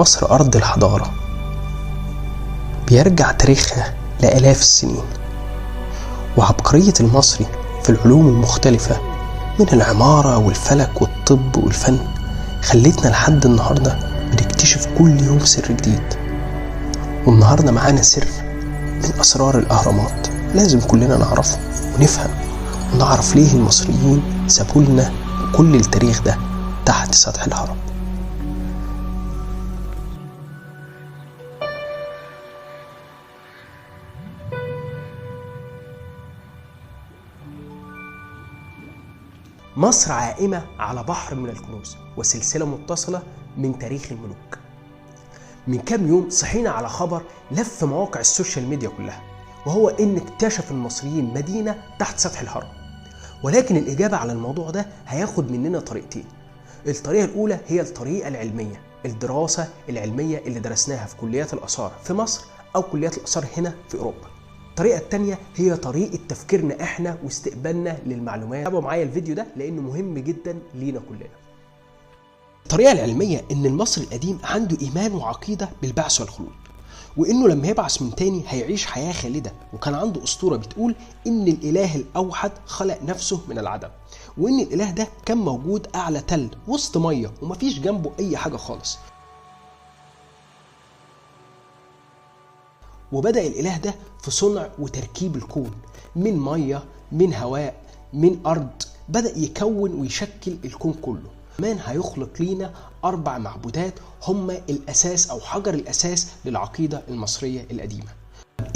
مصر أرض الحضارة، بيرجع تاريخها لآلاف السنين، وعبقرية المصري في العلوم المختلفة من العمارة والفلك والطب والفن خلتنا لحد النهاردة بنكتشف كل يوم سر جديد. والنهاردة معانا سر من أسرار الأهرامات لازم كلنا نعرفه ونفهم ونعرف ليه المصريين سابوا لنا كل التاريخ ده تحت سطح الهرم. مصر عائمة على بحر من الكنوز وسلسلة متصلة من تاريخ الملوك. من كام يوم صحينا على خبر لف مواقع ال social media كلها، وهو إن اكتشف المصريين مدينة تحت سطح الهرم. ولكن الإجابة على الموضوع ده هياخد مننا طريقتين. الطريقة الأولى هي الطريقة العلمية، الدراسة العلمية اللي درسناها في كليات الآثار في مصر أو كليات الآثار هنا في أوروبا. الطريقة التانية هي طريقة تفكيرنا احنا واستقبالنا للمعلومات. تابعوا معايا الفيديو ده لأنه مهم جدا لينا كلنا. الطريقة العلمية إن المصري القديم عنده إيمان وعقيدة بالبعث والخلود، وإنه لما يبعث من تاني هيعيش حياة خالدة، وكان عنده أسطورة بتقول إن الإله الأوحد خلق نفسه من العدم، وإن الإله ده كان موجود أعلى تل وسط مية ومفيش جنبه أي حاجة خالص. وبدأ الإله ده في صنع وتركيب الكون من مية، من هواء، من أرض، بدأ يكون ويشكل الكون كله. كمان هيخلق لينا 4 معبودات هم الأساس أو حجر الأساس للعقيدة المصرية القديمة.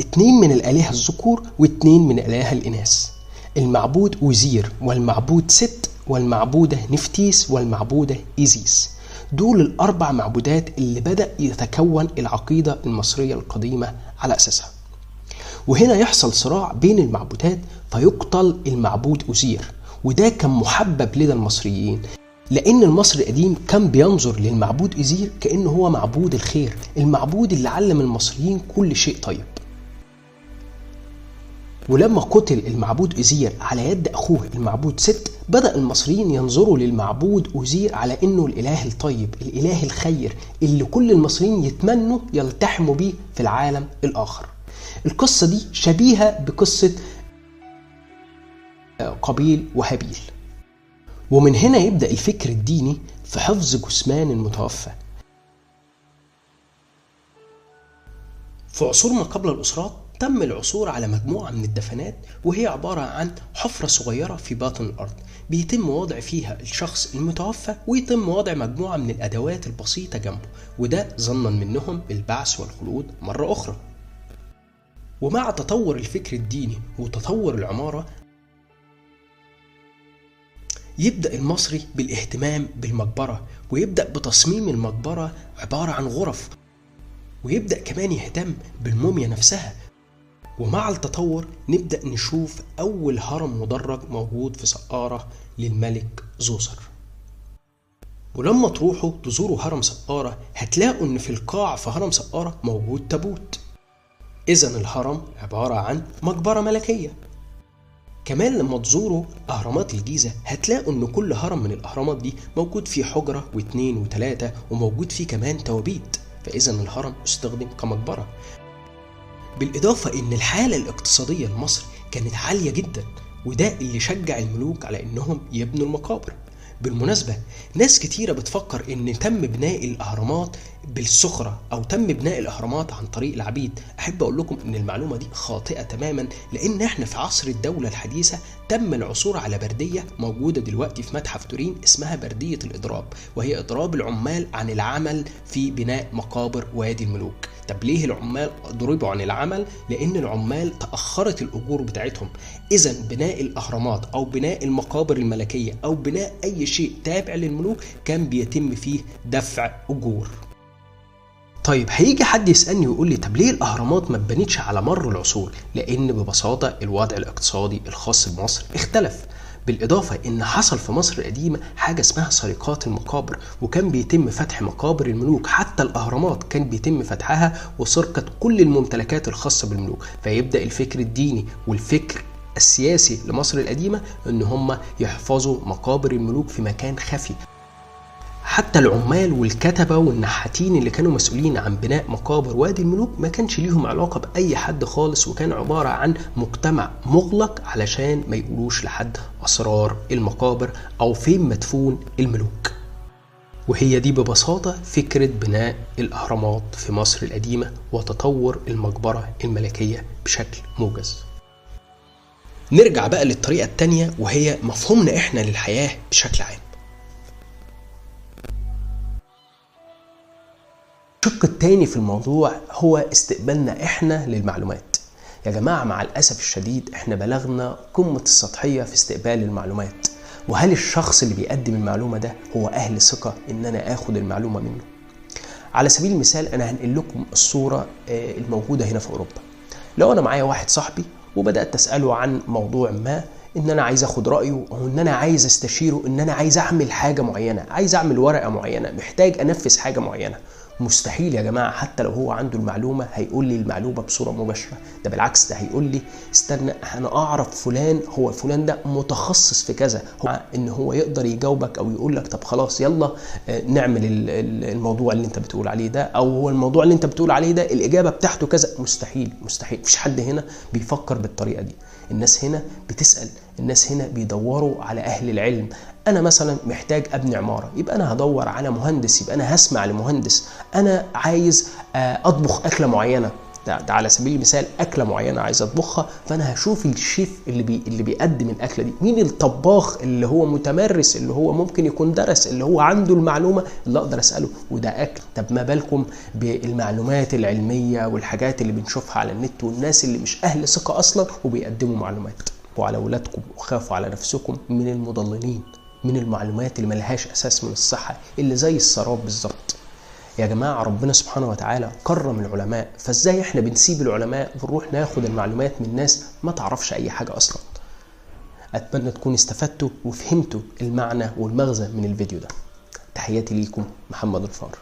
2 من الآلهة الذكور و2 من الآلهة الإناث، المعبود أوزير والمعبود ست والمعبودة نفتيس والمعبودة إيزيس. دول ال4 معبودات اللي بدأ يتكون العقيدة المصرية القديمة على أساسها. وهنا يحصل صراع بين المعبودات فيقتل المعبود أوزير، وده كان محبب لدى المصريين لأن المصري القديم كان بينظر للمعبود أوزير كأنه هو معبود الخير، المعبود اللي علم المصريين كل شيء طيب. ولما قتل المعبود أوزير على يد أخوه المعبود ست، بدأ المصريين ينظروا للمعبود أوزير على إنه الإله الطيب، الإله الخير اللي كل المصريين يتمنوا يلتحموا بيه في العالم الآخر. القصة دي شبيهة بقصة قابيل وهابيل. ومن هنا يبدأ الفكر الديني في حفظ جثمان المتوفى. في عصور ما قبل الأسرات تم العثور على مجموعة من الدفنات، وهي عبارة عن حفرة صغيرة في باطن الأرض بيتم وضع فيها الشخص المتوفى، ويتم وضع مجموعة من الأدوات البسيطة جنبه، وده ظنا منهم بالبعث والخلود مرة أخرى. ومع تطور الفكر الديني وتطور العمارة يبدأ المصري بالاهتمام بالمقبرة، ويبدأ بتصميم المقبرة عبارة عن غرف، ويبدأ كمان يهتم بالموميا نفسها. ومع التطور نبدأ نشوف أول هرم مدرج موجود في سقارة للملك زوسر. ولما تروحوا تزوروا هرم سقارة هتلاقوا إن في القاع في هرم سقارة موجود تابوت. إذن الهرم عبارة عن مقبرة ملكية. كمان لما تزوروا أهرامات الجيزة هتلاقوا إن كل هرم من الأهرامات دي موجود فيه حجرة و2 و3، وموجود فيه كمان توابيت، فإذن الهرم استخدم كمقبرة. بالإضافة إن الحالة الاقتصادية لمصر كانت عالية جدا، وده اللي شجع الملوك على إنهم يبنوا المقابر. بالمناسبة ناس كتيرة بتفكر إن تم بناء الأهرامات بالسخرة أو تم بناء الأهرامات عن طريق العبيد. أحب أقول لكم إن المعلومة دي خاطئة تماما، لأن إحنا في عصر الدولة الحديثة تم العثور على بردية موجودة دلوقتي في متحف تورين اسمها بردية الإضراب، وهي إضراب العمال عن العمل في بناء مقابر وادي الملوك. طب ليه العمال ضربوا عن العمل؟ لأن العمال تأخرت الأجور بتاعتهم. إذا بناء الأهرامات أو بناء المقابر الملكية أو بناء أي شيء تابع للملوك كان بيتم فيه دفع أجور. طيب هيجي حد يسألني ويقول لي طب ليه الأهرامات ما اتبنتش على مر العصور؟ لأن ببساطة الوضع الاقتصادي الخاص بمصر اختلف. بالإضافة إن حصل في مصر القديمة حاجة اسمها سرقات المقابر، وكان بيتم فتح مقابر الملوك، حتى الأهرامات كان بيتم فتحها وسرقة كل الممتلكات الخاصة بالملوك. فيبدأ الفكر الديني والفكر السياسي لمصر القديمة إن هم يحفظوا مقابر الملوك في مكان خفي. حتى العمال والكتبة والنحاتين اللي كانوا مسؤولين عن بناء مقابر وادي الملوك ما كانش ليهم علاقة بأي حد خالص، وكان عبارة عن مجتمع مغلق علشان ما يقولوش لحد أسرار المقابر أو فين مدفون الملوك. وهي دي ببساطة فكرة بناء الأهرامات في مصر القديمة وتطور المقبرة الملكية بشكل موجز. نرجع بقى للطريقة التانية، وهي مفهومنا إحنا للحياة بشكل عام. الشق التاني في الموضوع هو استقبالنا إحنا للمعلومات. يا جماعة مع الأسف الشديد إحنا بلغنا قمة السطحية في استقبال المعلومات. وهل الشخص اللي بيقدم المعلومة ده هو أهل ثقة إن أنا آخد المعلومة منه؟ على سبيل المثال أنا هنقل لكم الصورة الموجودة هنا في أوروبا. لو أنا معايا واحد صاحبي وبدأت أسأله عن موضوع ما، إن أنا عايز أخد رأيه أو إن أنا عايز أستشيره، إن أنا عايز أعمل حاجة معينة، عايز أعمل ورقة معينة، محتاج أنفذ حاجة معينة، مستحيل يا جماعة حتى لو هو عنده المعلومة هيقول لي المعلومة بصورة مباشرة. ده بالعكس، ده هيقول لي استنى أنا أعرف فلان، هو فلان ده متخصص في كذا، هو إن هو يقدر يجاوبك أو يقول لك طب خلاص يلا نعمل الموضوع اللي أنت بتقول عليه ده، أو هو الموضوع اللي أنت بتقول عليه ده الإجابة بتاعته كذا. مستحيل، مستحيل، مفيش حد هنا بيفكر بالطريقة دي. الناس هنا بتسأل، الناس هنا بيدوروا على أهل العلم. أنا مثلا محتاج أبني عمارة، يبقى أنا هدور على مهندس، يبقى أنا هسمع لمهندس. أنا عايز أطبخ أكلة معينة، ده على سبيل المثال أكلة معينة عايز أطبخها، فأنا هشوف الشيف اللي بيقدم الأكلة دي، مين الطباخ اللي هو متمرس، اللي هو ممكن يكون درس، اللي هو عنده المعلومة اللي أقدر أسأله، وده أكل. طب ما بالكم بالمعلومات العلمية والحاجات اللي بنشوفها على النت والناس اللي مش أهل ثقة أصلا وبيقدموا معلومات. وعلى أولادكم وخافوا على نفسكم من المضللين، من المعلومات اللي ملهاش أساس من الصحة، اللي زي السراب بالظبط. يا جماعة ربنا سبحانه وتعالى كرم العلماء، فازاي احنا بنسيب العلماء ونروح ناخد المعلومات من ناس ما تعرفش أي حاجة أصلا؟ أتمنى تكونوا استفدتوا وفهمتوا المعنى والمغزى من الفيديو ده. تحياتي ليكم، محمد الفار.